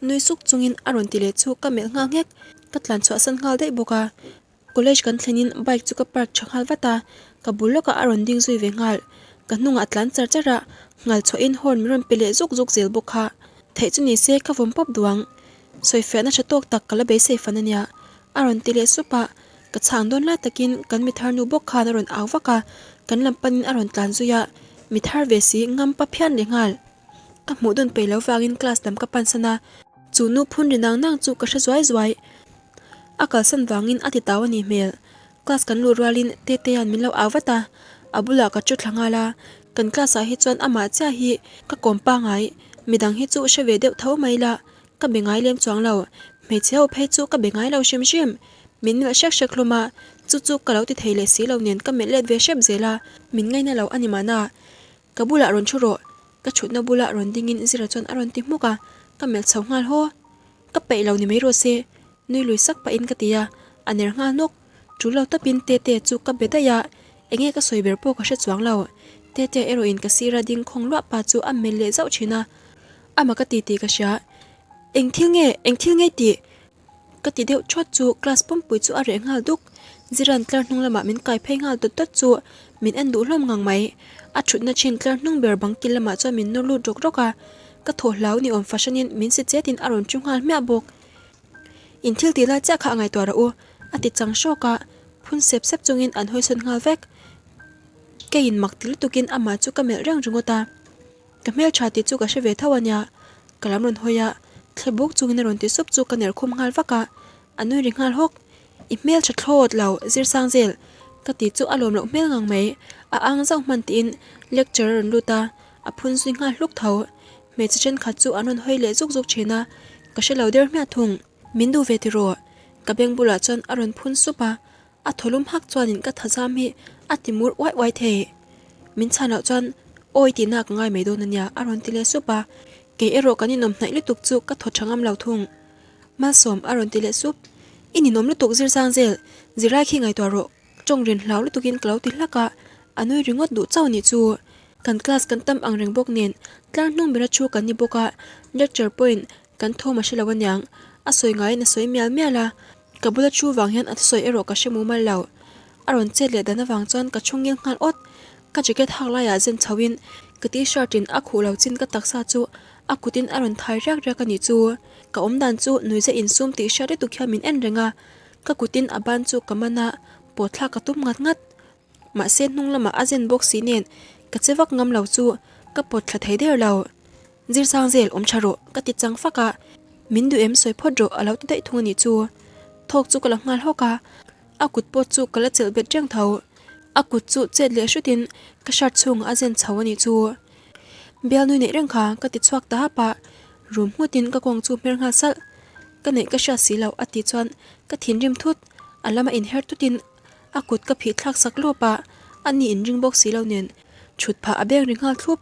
Nui suk chungin a rawn ti leh chu ka melh nghal nghek, ka tlan chhuah san nghal daih bawk a, college kan thlen in bike chu ka park tha nghal vat a, ka bul lawkah a rawn ding zui ve nghal, ka hnungah a tlan char char a, nghal chhuah in horn min rawn pe leh zuk zuk zel bawk kha, theih chu ni se ka vawm pawp duh ang. Sawifiahna tha tawk tak ka la beisei fan a nia, a rawn ti leh sup a, ka chhang dawn lai takin kan mi thar nu bawk khan a rawn au vak a, kan lam panin a rawn tlan zui a, mi thar ve si ngam pa phian leh nghal. Ka hmuh dawn peih lo vangin class lam ka pansan a, chu nu phun ri nang nang chu ka hre zuai zuai. A kalsan vangin a ti tau a nih hmel. Class kan luh rualin Tetea'n min lo au vat a, a bulah ka thu thla nghal a, kan class ah hi chuan amah chiah hi ka kawm pangai, midang hi chu hre ve deuh tho mai la, Ka be ngai lem chuang lo, hmeichhe ho phei chu ka be ngai lo hrim hrim. Min melh hrek hrek hlawm a, chu chu ka lo ti thei leh si lo nen ka melh let ve hrep zel a, min ngaina lo a ni mahna. Ka bulah rawn thu rawh, ka thutna bulah rawn dingin Zira chuan a rawn ti hmuk a, ka melh chho nghal haw. Ka peih lo ni mai rawh se, nui lui sak pahin ka ti a, a ner nghal nawk. Tul lo tawpin Tete chu ka be daih a, enge ka sawi ber pawh ka hre chuang lo. Tete erawhin ka sira ding khawng luah pa chu a melh leh zauh thin a, Ama ka ti tih ka hria. Eng thil nge, eng thil nge tih? Ka ti deuh thawt chu class pumpui chu a reh nghal duk. Ziran tlar hnung lamah min kai phei nghal dawt dawt chu min en duh hlawm ngang mai. A thutna thin tlar hnung ber bang kil lamah chuan min nawr lut rawk rawk a. Ka thaw hlau ni awm fahranin min si chetin a rawn chu nghal hmiah bawk. In thil tih lai chiah kha a ngaihtuah rawh u, a ti chang hrawk a. Phun sep sep chungin an hawisawn nghal vek. Keiin mak ti lutukin amah chu ka melh reng ringawt a. Ka hmeltha tih chu ka hre ve tho a nia, ka lam rawn hawi a, thle buk chungin a rawn ti sup chu ka ner khum nghal vak a, a nui ri nghal hawk. I hmeltha thlawt lo, zir sang zel. Ka ti chu a lawm loh hmel ngang mai. A ang zauh hman tiin lecture a rawn lut a, a phun zui nghal hluk tho. Hmeichhe thenkhat chu an rawn hawi leh zuk zuk thin a, ka hre lo der hmiah thung. Min duh ve tiraw? Ka beng bulah chuan a rawn phun sup a, a thawlum hak chuanin ka thazam hi a ti mur uai uai thei. Min chhan loh chuan awi tihna ka ngai mai dawn ania a rawn ti leh sup a, kei erawh kan inawm hnaih lutuk chu ka thaw tha ngam lo thung. Malsawm a rawn ti leh sup. I ninawm lutuk zir sang zel, zirlai khi ngaihtuah rawh, tawng rin hlau lutukin ka lo ti hlak a, a nui ringawt duh chauh nih chu. Kan class kan tam ang reng bawk nen tlar hnung bera thu kan ni bawk a, lecture point kan thawm a hre lo aniang, a sawi ngaiin a sawi mial mial a, ka bula thu vang hian a thusawi erawh ka hre mumal lo. A rawn chet leh dan avang chuan ka thu ngil nghal awt, ka jacket hak laiah zen chho in ka t-shirt in a khuh lo chin ka taksa chu a kut in a rawn thai riak riak a nih chu. Ka awm dan chu nuize insum tih hriat lutuk hian min en reng a, ka kut in a ban chu ka man a, pawt thlak ka tum ngat ngat. Mahse hnung lamah a zen bawk si nen ka che vak ngam lo chu ka pawt thla thei der lo. Zirsang zel awm tha rawh ka ti chang fak a, min duh em sawi phawt rawh a lo ti daih thung a nih chu. Thawk chu ka la nghal hawk a, a kut pawh chu ka la chelh bet reng tho. A kut chu chet leh hrutin ka shirt chhungah a zen chho a nih chu. Bialnui neih reng kha ka ti chhuak ta hap a, rum nghutin ka kawng chu hmer nghal salh. Ka neih ka hriat si loh a tih chuan ka thinrim thut, a lama inher tutin A kut ka phih thlak sak lawp a, a ni inring bawk si lo nen thut phah a beng ri nghal thlup.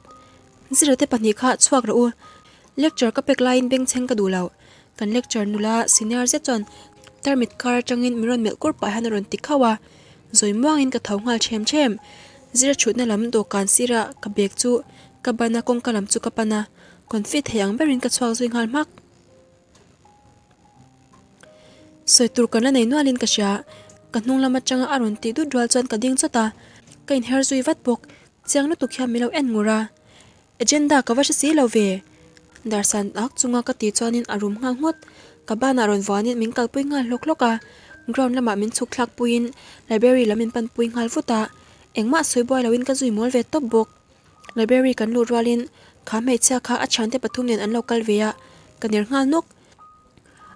Zirate pahnih kha chhuak rawh u. Lecture ka pek laiin bengchheng ka duh lo. Kan lecture nula senior zet chuan tarmit kar atangin min rawn melh kur pah hian a rawn ti khauh a. Zawi muangin ka tho nghal ṭhem ṭhem. Zira thutna lam dawhkan sirah ka bag chu ka ban a kawngka lam chu ka pan a, confi thei ang berin ka chhuak zui nghal hmak. Sawi tur kan la nei nualin ka hria, ka hnung lam atanga a rawn tih dut rual chuan ka ding chawt a, ka inher zui vat bawk, chiang lutuk hian min lo en ngur a, Agenda ka va hre si lo ve, Darsan ak chunga ka tih chuanin a rum nghal nghawt, ka banah rawn vuanin min kalpui nghal hlawk hlawk a, ground lamah min chhuk thlak puiin library lam min panpui nghal vut a, engmah sawi buai loin ka zui mawl ve tawp bawk. Library kan luh rualin kha hmeichhia kha a thiante pathum nen an lo kal ve a, ka ner nghal nawk.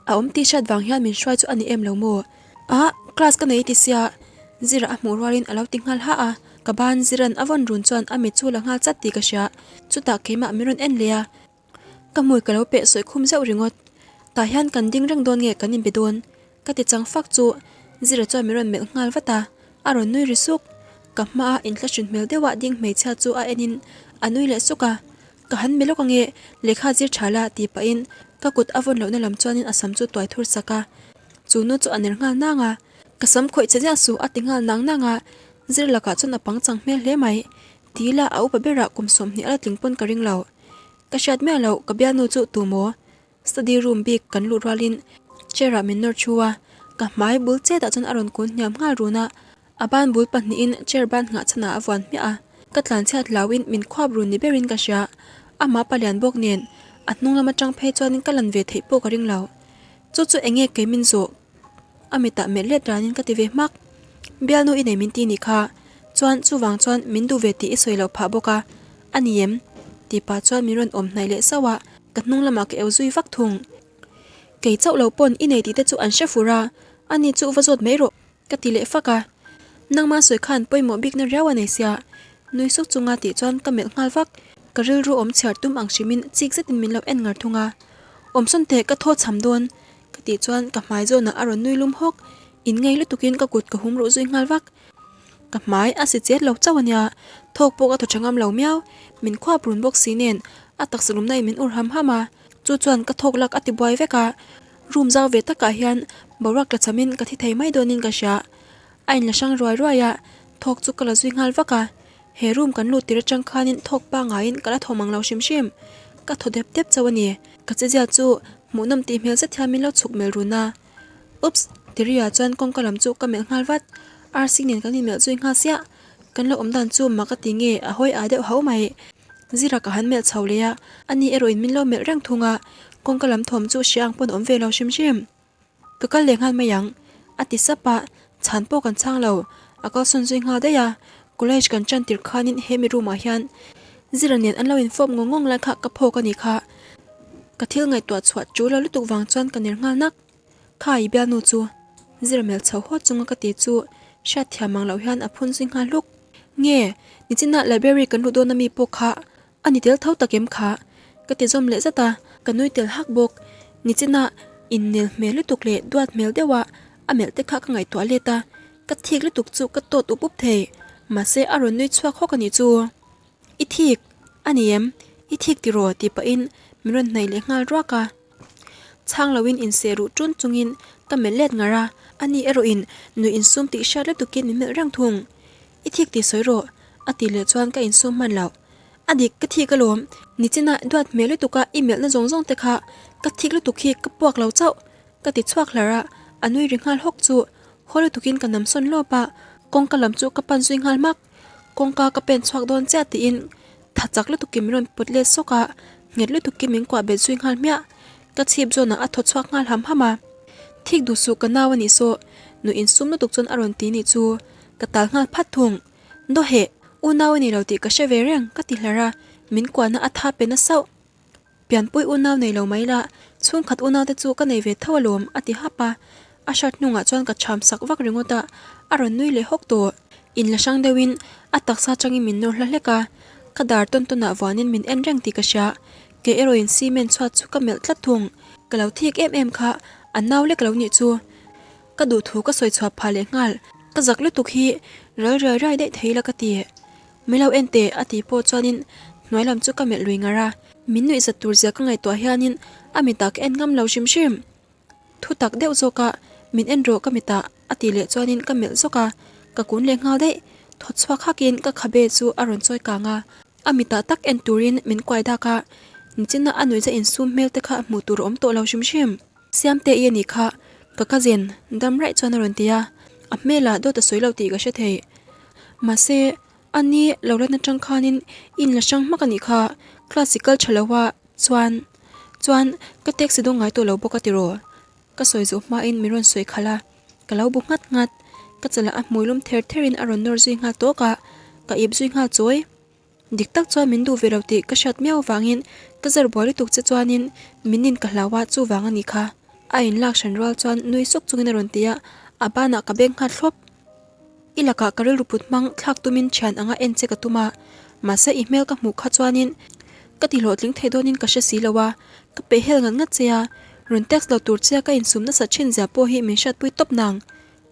A awm tih hriat vang hian min hruai chu a ni em lo maw? Ah, class ka nei ti sia, Zira a hmuh rualin a lo ti nghal hah a, ka ban Zira'n a vawn run chuan a mit chu la nghal chat tih ka hria, chutah keimah min rawn en leh a, ka hmui ka lo peh sawi khum zeuh ringawt. Tah hian kan ding reng dawn nge kan inbe dawn? Ka ti chang fak chu Zira chuan min rawn melh nghal vat a, a rawn nui ri suk. Ka hmaa inthlahrun hmel deuha ding hmeichhia chu a enin a nui leh suk a, Ka han melh lawk ange, lehkha zir tha la tih pahin ka kut a vawn lohna lam chuanin a sam chu tuai thur sak a, chu nu chu a ner nghal nang a, ka sam khawih che ziah suh a ti nghal nang nang a, zir lakah chuan a pangchang hmel hle mai, ti ila a upa berah kum 20 a la tling pawn ka ring lo. Ka hriat miah loh ka bialnu chu tu maw? Study room bik kan luh rualin chair ah min nawr thu a, ka hmai bul chetah chuan a rawn kun hniam nghal run a, A ban bul pahnihin chair ban nghah chhanah a vuan hmiah a, ka tlanchhiat hlauhin min khuap run ni berin ka hria. Amah palian bawk nen a hnung lam atang phei chuanin ka lan ve theih pawh ka ring lo. Chu chu enge kei min zawh? A mitah melh let ranin ka ti ve hmak. Bialnu i nei min ti nih kha, chuan chuvang chuan min duh ve tih i sawi loh phah bawk a, a ni em? Tih pah chuan min rawn awm hnaih leh sauh a, ka hnung lamah ka eu zui vak thung. Kei chauh lo pawn i nei tih te chu an hre fur a, ani chu va zawt mai rawh. Ka ti leh fak a, nangma sawi khan pawimawh bikna riau a nei sia, nui suk chunga tih chuan ka melh nghal vak, ka rilru awm chhiar tum ang hrimin chik zetin min lo en ngar thung a, awmsawn teh ka thaw chham dawn ka tih chuan ka hmai zawnah a rawn nui lum hawk, in ngei lutukin ka kut ka hum ruh zui nghal vak, ka hmai a si chet lo chauh a nia, thawk pawh ka thaw tha ngam lo miau, min khuap run bawk si nen a taksa lumna in min ur ham ham a, chu chuan ka thawk lak a ti buai vek a. Room zau ve takah hian boruak tla chhamin ka thi thei mai dawnin ka hria. A inla hrang ruai ruai a, thawk chu ka la zui nghal vak a. He room kan lut tir atang khanin thawk pangaiin ka la thaw mang lo hrim hrim. Ka thaw dep dep chauh a ni. Ka chezia chu hmuhnawm tih hmel zet hian min lo chhuk melh run a. Oops! Tiria chuan kawngka lam chu ka melh nghal vat. Arsi nen kan inmelh zui nghal siah. Kan lo awm dan chu mak a ti nge a hawi aa deuh hau mai. Zira ka han melh chho leh a, ani erawhin min lo melh reng thung a, kawngka lam thawm chu hria ang pawn awm ve lo hrim hrim. Ka kal leh nghal mai ang, a ti sap a, chhan pawh kan chhang lo, a kalsawn zui nghal daih a, college kan tan tirh khanin he mi room ah hian Zira nen an lo infawp ngawng ngawng lai kha ka phawk a nih kha. Ka thil ngaihtuah chhuah chu lo lutuk vang chuan ka ner nghal nak. Kha i bialnu chu Zira melh chho haw chunga ka ti chu. Hriatthiam ang loh hian a phun zui nghal hluk. Nge, nichina library kan luh dawn ami pawh kha a ni tel tho tak em kha? Ka ti zawm leh zat a, ka nui tel hak bawk. Nichina innel hmel lutuk leh duat hmel deuha a melh te kha ka ngaihtuah let a, ka thik lutuk chu ka tawt up up thei. Mahse a rawn nui chhuak hawk a nih chu. I thik a ni em? I thik tiraw? tih pahin min rawn hnaih leh nghal ruak a. Chhang loin inseh ruh ṭun chungin ka melh let ngar a, ani erawhin nuih insum tih hriat lutukin min melh reng thung. I thik tih sawi rawh, a tih leh chuan ka insum hman loh. A dik, ka thik alawm, nichina duat hmel lutuka i melhna zawng zawng te kha ka thik lutuk hi ka puak lo chauh, ka ti chhuak hlar a, a nui ri nghal hawk chu haw lutukin ka nam sawn lawp a, kawngka lam chu ka pan zui nghal hmak. Kawngka ka pen chhuak dawn chiah tiin tha chak lutukin min rawn pawt let sawk a, nghet lutukin min kuah bet zui nghal hmiah. Ka chhip zawnah a thaw chhuak nghal ham ham a. Thik duh suh ka nau a nih saw, nuih insum lutuk chuan a rawn ti nih chu ka tal nghal phat thung. Dawheh, unau a ni lo tih ka hre ve reng ka ti hlar a, min kuahna a tha pe na sauh. Pianpui unau nei lo mai la, chhungkhat unau te chu ka nei ve tho alawm, a ti hap a. A shirt hnungah chuan ka chham sak vak ringawt a, a rawn nui leh hawk tawh. In la hrang deuhin a taksa atangin min nawr hla hlek a, ka dar tawn tawnah vuanin min en reng tih ka hria. Kei erawhin cement chhuat chu ka melh tlat thung. Ka lo thik em em kha, a nau lek lo nih chu. Ka duhthu ka sawi chhuah phah leh nghal. Ka zak lutuk hi ral riai riai daih thei la ka ti. Min lo en teh a tih pawh chuanin hnuai lam chu ka melh lui ngar a. Min nuih zat tur zia ka ngaihtuah hianin a mitah ka en ngam lo hrim hrim. Thu tak deuh zawk a, min en rawh ka mitah a tih leh chuanin ka melh zawk a, ka kun leh nghal daih. Thawt chhuak hakin ka khabe chu a rawn chawi kang a, a mitah tak en turin min kuai dak a, nichina a nuihza insum hmel te kha hmuh tur a awm tawh lo hrim hrim. Siamte i a nih kha, ka cousin, dam raih chuan a rawn ti a, a hmelah dawt a sawi lo tih ka hre thei. Mahse, a ni lo lan atang khanin in la hrang hmak a nih kha, class i kal tha lo a, chuan, chuan ka taxi dawng ngai tawh lo bawk a tiraw? Ka sawi zawh hmain min rawn sawi khalh a, ka lo bu nghat nghat. Ka chalah a hmui lum ther therin a rawn nawr zui nghal tawk a, ka ip zui nghal chawi. Dik tak chuan min duh ve lo tih ka hriat miau avangin ka zar buai lutuk che chuanin min in ka hlau a, chuvang a nih kha. A in lak hran rual chuan nui suk chungin a rawn ti a, a banah ka beng nghat thlawp. I lakah ka rilru put hmang thlak tumin thian anga en che ka tum a, mahse i hmel ka hmuh kha chuanin ka ti hlawhtling thei dawnin ka hre si lo a, ka peh hel ngat ngat che a, rawn text lo tur che a ka insum nasat thin zia pawh hi min hriatpui tawp nang,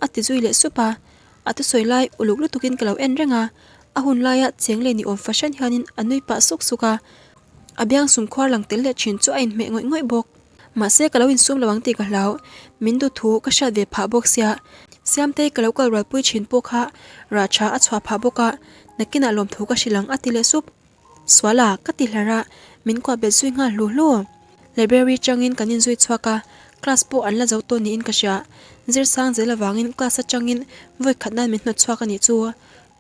a ti zui leh sup a. A thusawi lai uluk lutukin ka lo en reng a, a hun laia cheng leh ni awm fahran hianin a nui pah suk suk a, a biang sum khuar lang tel leh thin chu a inhmeh ngawih ngawih bawk. Mahse ka lo insum lo ang tih ka hlau, min duh thu ka hriat ve phah bawk sia, Siamtei ka lo kal rualpui thin pawh kha rah tha a chhuah phah bawk a, nakinah lawmthu ka hrilh ang a ti leh sup. Suala, ka ti hlar a, min kuah bet zui nghal hlu hlu. Library changin kan inzui chhuak a, class pawh an la zo tawh niin ka hria. Zir sang zel avangin class atangin vawi khat nan min hnawt chhuak a nih chu.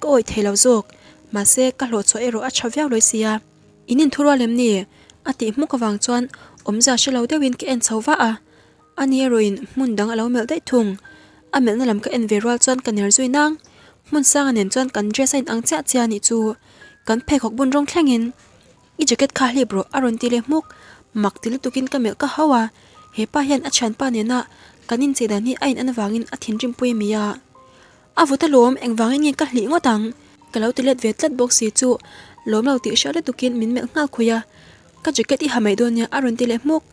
Ka awih thei lo zawk. Mahse, ka hlawh chhuah erawh a tha viau lawi sia. In inthurual em ni? A tih hmuk avang chuan awmzia hre lo deuhin ka en chho vah a. Ani erawhin hmun dang a lo melh daih thung. A melhna lam ka en ve rual chuan ka ner zui nang. Hmun sanga nen chuan kan dress a inang chiah chiah a nih chu. Kan pheikhawk bun rawng thlengin I jacket kha hlip rawh a rawn ti leh hmuk. Mak ti lutukin ka melh ka hau a. He pa hian a thianpa nena kan inchei dan hi a in an avangin a thinrim pui a mi a. A vut alawm, engvangin nge ka hlih ngawt ang? Ka lo ti let ve tlat bawk si chu lawm lo tih hriat lutukin min melh nghal khui a. Ka jacket i ha mai dawn nia a rawn ti leh hmuk.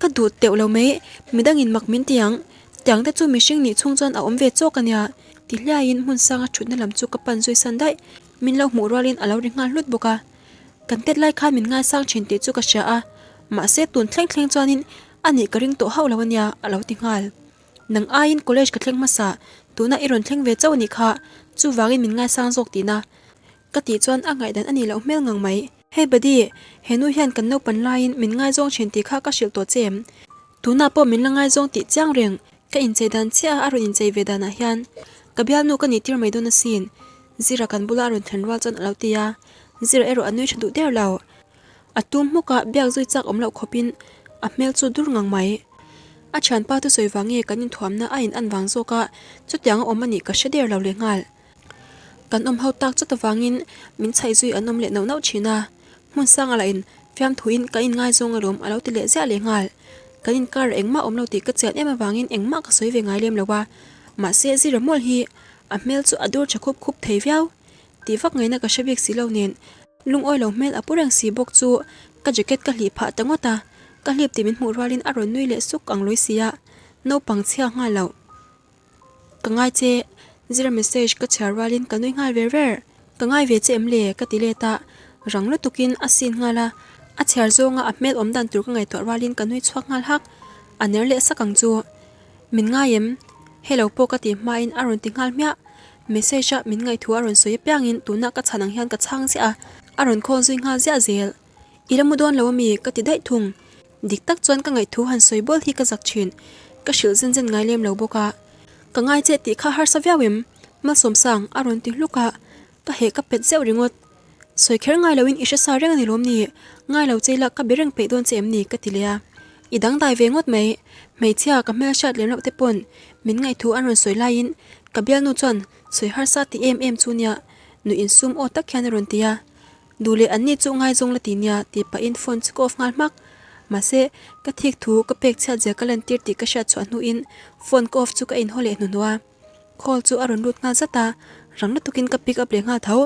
Ka duh teuh lo mai, midangin mak min ti ang. Tiang te chu mihring nih chhung chuan a awm ve chawk a nia. Ti hliaiin hmun sanga thutna lam chu ka pan zui san daih. Min lo hmuh rualin a lo ri nghal hlut bawk a. Kan tet lai khan min ngaisang thin tih chu ka hria a, mahse tun thleng thleng chuanin a nih ka ring tawh hauh lo a nia a lo ti nghal. Nang aiin college ka thleng hmasa, tunah i rawn thleng ve chauh a nih kha, chuvangin min ngaisang zawk tihna. Ka tih chuan a ngaihdan a nih loh hmel ngang mai. Hey buddy, he nu hian kan naupan laiin min ngaizawng thin tih kha ka hrilh tawh che em? Tunah pawh min la ngaizawng tih chiang reng, ka inchei dan chiah a a rawn inchei ve danah hian ka bialnu ka nih tir mai dawn asin. Zira kan bula a rawn thlen rual chuan a lo ti a, Zira erawh a nui tha duh der lo. A tum hmuk a, biak zui chak awm loh khawpin a hmel chu dur ngang mai. A thianpa thusawi vang nge kan inthuamna a in an vang zawk a, chutiang a awm a nih ka hre der lo leh nghal. Kan awm ho tak chawt avangin min chhaih zui an awm leh nauh nauh thin a, hmun sanga lah in fiamthuin ka inngaizawng alawm a lo ti leh ziah leh nghal. Kan inkar engmah awm lo tih ka chian em avangin engmah ka sawi ve ngai lem lo a, mahse Zira mawlh hi. A hmel chu a dur tha khup khup thei viau. Tih vak ngaihna ka hre bik si lo nen lungawi lo hmel a pu reng si bawk chu ka jacket ka hlih phah ta ngawt a, ka hlip tih min hmuh rualin a rawn nui leh suk ang lawi si a, naupang chhia nghal loh. Ka ngai che, zira message ka chhiar rualin ka nui nghal ver ver. Ka ngai ve che em le? ka ti let a, rang lutukin a sin nghal a, a chhiar zawnga a hmel awm dan tur ka ngaihtuah rualin ka nui chhuak nghal hak, a ner leh sak ang chu. Min ngai em? Hello pawh ka tih hmain a rawn ti nghal hmiah. Message a min ngaihthu a rawn sawi apiangin tuna ka chhan ang hian ka chhang ziah a, a rawn call zui nghal ziah zel. I la mu dawn lo ami? ka ti daih thung. Dik tak chuan ka ngaihthu han sawi bawl hi ka zak thin. Ka hrilh zen zen ngai lem lo bawk a. Ka ngai che tih kha harsa viau em? Malsawmsang a rawn ti hluk a, ka heh ka pet zeuh ringawt. Sawi kher ngai loin i hre sa reng a ni lawm ni? Ngai lo che ila ka be reng peih dawn che em ni? ka ti leh a. I dangdai ve ngawt mai. Hmeichhia ka hmel hriat lem loh te pawn min ngaihthu an rawn sawi laiin ka bialnu chuan sawi harsa ti em em chu nia nuih insum aw tak hian a rawn ti a. Duh leh anni chu ngaizawng la ti nia tih pahin phone chu ka off nghal hmak. Mahse, ka thik thu ka pek chhiat zia ka lantir tih ka hriat chhuah hnuin phone ka off chu ka inhaw leh hnuhnawh a. Call chu a rawn lut nghal zat a, rang lutukin ka pick up leh nghal tho.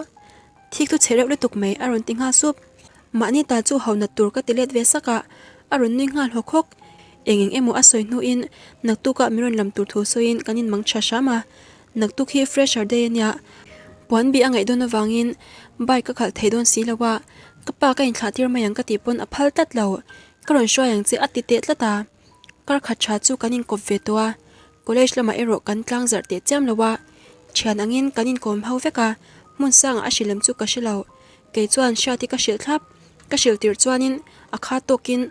Thik thu chhe reuh lutuk mai a rawn ti nghal sup. Mahni ta chu ho nat tur ka ti let ve sak a, a rawn nui nghal hawk hawk. Eng eng emaw a sawi hnuin naktukah min rawn lam tur thu sawiin kan inmang tha hram a. Naktuk hi fresher day a nia, puan bih a ngaih dawn avangin bike ka khalh thei dawn si lo a, ka pa ka inthlah tir mai ang ka tih pawn a phal tlat lo. Ka rawn hruai ang che a ti teh tlat a. Kar khat tha chu kan inkawp ve tawh a, college lamah erawh kan tlang zarh teh chiam lo a, thian angin kan inkawm ho vek a, hmun sangah a hrilh em chu ka hre lo. Kei chuan Hriati ka hrilh thlap, ka hrilh tirh chuanin a kha tawkin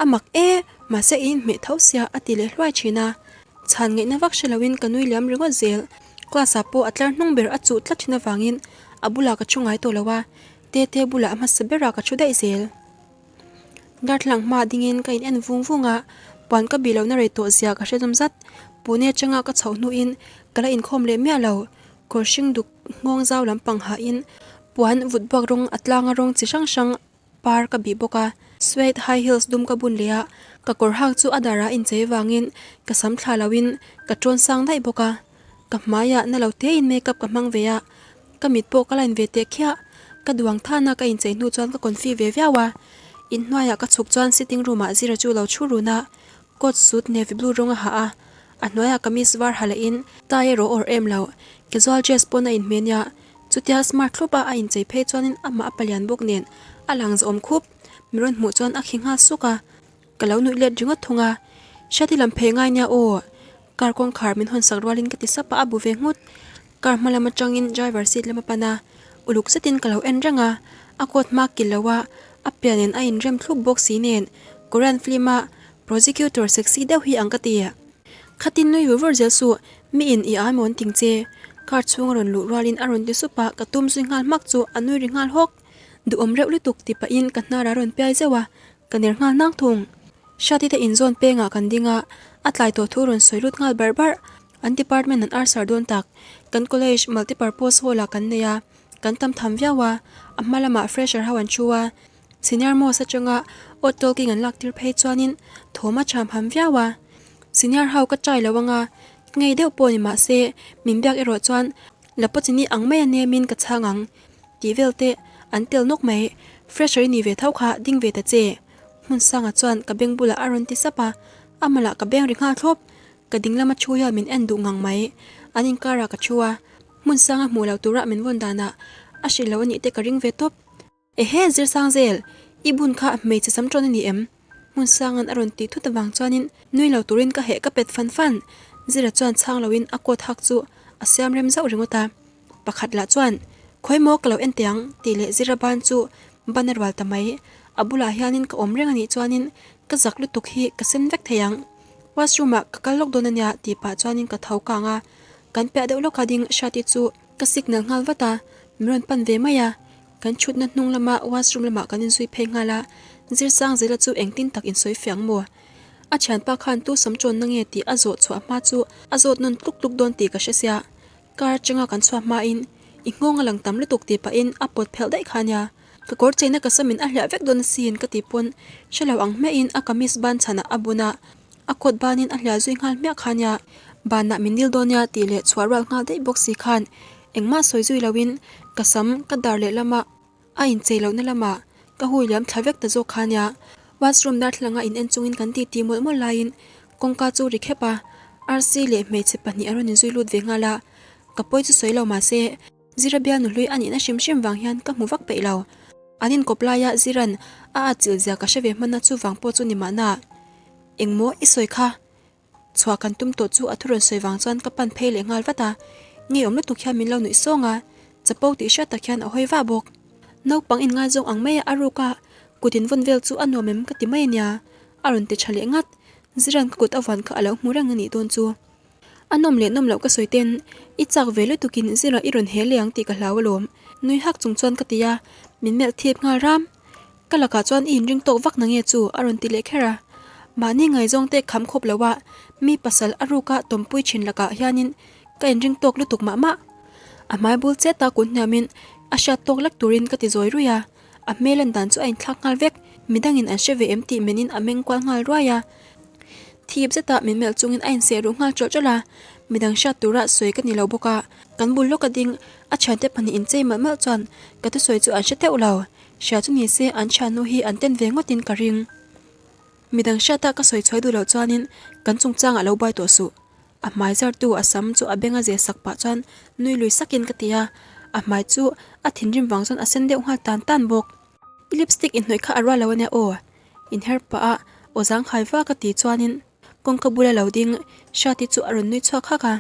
a mak e, mahse i inhmeh tho sia a ti leh hluai thin a. Chhan ngaihna vak hre loin ka nui liam ringawt zel, class ah pawh a tlar hnung ber a chuh tlat thin avangin a bulah ka thu ngai tawh lo a, Tete bulah a hmasa berah ka thu daih zel. Darthlalang hmaah dingin ka in en vung vung a, puan ka bih lohna rei tawh zia ka hre zawm zat. Pune atanga ka chhoh hnuin ka la inkhawm leh miah lo. Kawr hring duk nghawng zau lampang hahin puan vut buak rawng a tlanga rawng chi hrang hrang par ka bih bawk a. Suede high heels dum ka bun leh a, ka kawr hak chu a darah a inchei vangin ka sam thla loin ka tawn sang daih bawk a. Ka hmaiah na lo tein makeup ka hmang ve a, Ka mit pawh ka line ve teh khiah. Ka duang thana ka inchei hnu chuan ka confi ve viau a. Inhnuaiah ka chhuk chuan sitting room ah Zira chu lo chhu run a. Coat suit navy blue rawng a ha a. A hnuaiah kamis var ha leh in tie erawh awrh em lo. Casual dress pawn a inhmeh nia. Chutia smart thlup a a inchei phei chuanin amah a palian bawk nen a lang zahawm khup. Mi rawn hmuh chuan a khi nghal suk a. Ka lo nuih let ringawt thung a, Hriati lam phei ngai nia aw, car kawngkhar min hawn sak rualin ka ti sap a, a bu ve nghut. Car hma lam atangin driver seat lam a pan a, uluk zetin ka lo en reng a, a coat hma kil lo a, a pian nen a inrem thlup bawk si nen, Korean film a prosecutor sexy deuh hi ang ka ti. Khatin nui vur vur zel suh, mi in i ai mawn ting che, car chhung a rawn luh rualin a rawn ti sup a, ka tum zui nghal hmak chu a nui ri nghal hawk. Duhawm reuh lutuk ti pahin ka hnar a rawn piai zeuh a, Ka ner nghal nang thung. Hriati te inzawn pengah kan ding a, a tlai tawh thu rawn sawi lut nghal barh barh. An department an arsar dawn tak. Kan college multipurpose hall ah kan nei a, kan tam tham viau a, a hma lamah fresher ho an thu a, senior most atanga odd talking an lak tir phei chuanin thawm a cham ham viau a. Senior ho ka try lo anga, ngei deuh pawh ni mahse min biak erawh chuan Lapochini ang mai a nemin ka chhang ang. Tih vel te an tel nawk mai. Fresher i ni ve tho kha ding ve ta che. Hmun sanga chuan ka beng bulah a rawn ti sap a, a malah ka beng ri nghal thlawp. Ka ding lama thu hian min en duh ngang mai. An inkarah ka thu a, hmun sanga hmuh loh tura min vawn danah a hrilh lo a nih te ka ring ve tawp. Ehe Zirsangzel, i bun kha hmeichhe sam tawn a ni em? Hmun sanga'n a rawn tih thut avang chuanin nui lo turin ka heh ka pet fan fan. Zira chuan chhang loin a coat hak chu a siam rem zauh ringawt a. Pakhat lah chuan, Khawi maw ka lo en teh ang tih leh Zira ban chu ban a rual ta mai. A bulah hianin ka awm reng a nih chuanin ka zak lutuk hi ka sen vek thei ang. Washroom ah ka kal lawk dawn a nia tih pah chuanin ka tho kang a. Kan piah deuh lawka ding Hriati chu ka signal nghal vat a, min rawn pan ve mai a. Kan chhutna hnung lama washroom lamah kan inzui phei nghal a, Zirsang Zela chu engtin tak insawi fiah ang maw? A thianpa khan tu sam tawnna nge tih a zawh chhuah hma chu a zawt nawn tluk tluk dawn tih ka hre sia. Car atanga kan chhuah hmain i nghawng a lang tam lutuk tih pahin a pawt phelh daih kha nia. Ka kawr cheina ka samin a hliah vek dawn asin ka tih pawn hre lo ang hmiahin a kamis ban chhanah a bun a, a coat banin a hliah zui nghal hmiah kha nia. Banah min dil dawn nia tih leh chhuah rual nghal daih bawk si khan engmah sawi zui loin ka sam ka dar leh lama a inchei lohna lamah ka hui liam thla vek ta zawk kha nia. Washroom darthlalanga in en chungin kan titi mawlh mawlh laiin kawngka chu ri khep a, Rc leh hmeichhe pahnih an rawn inzui lut ve nghal a, ka pawi chu sawi lo mahse Zira bialnu hlui a nihna hrim hrim vang hian ka hmu vak peih lo. An inkawp laia Ziran a atchilh zia ka hre ve hman a chuvang pawh chu ni mahna. Engmaw i sawi kha? Chhuah kan tum tawh chu a thu rawn sawi vang chuan ka pan phei leh nghal vat a, ngeiawm lutuk hian min lo nuih sawng a, chapo tih hriat tak hian a hawi vah bawk. Naupang inngaizawng ang maia a ruk a, kut invawn vel chu a nuam em ka ti mai a nia, a rawn ti tha leh ngat. Ziran ka kut a vuan kha a lo hmu reng a nih dawn chu. A nawm leh nawm loh ka sawi ten, i chak ve lutukin Zira i rawn he leh ang tih ka hlau alawm, nui hak chung chuan ka ti a, min melh thip nghal ram. Ka lakah chuan i inring tawk vak nange chu a rawn ti leh kher a. Mahni ngaihzawng te kham khawp lo a, mi pasal a ruka tawmpui thin lakah hianin ka inring tawk lutuk mah mah. A hmai bul chet a kun hniamin a hriat tawk lek turin ka ti zawi ruih a, a hmel en dan chu a inthlak nghal vek, midangin an hre ve em tih menin a meng kual nghal ruai a. Thip zeta min melh chungin a inseh ruh nghal ṭawlh ṭawlh a, midang hriat tura sawi ka ni lo bawk a, kan bul lawka ding a thiante pahnih inchei malh malh chuan ka thusawi chu an hre teuh lo. Hria chu ni se an thiannu hi an ten ve ngawtin ka ring. Midang hriata ka sawi chhuai duh loh chuanin kan chungchangah lo buai tawh suh. A hmai zartu a sam chu a benga ze sak pah chuan nui lui sakin ka ti a, a hmai chu a thinrim vang chuan a sen deuh nghal tan tan bawk. I lipstick inhnawih kha a rual lo ania aw. Inher pah a aw zangkhai vak a ti chuanin kawngka bula lo ding Hriati chu a rawn nui chhuak hak a.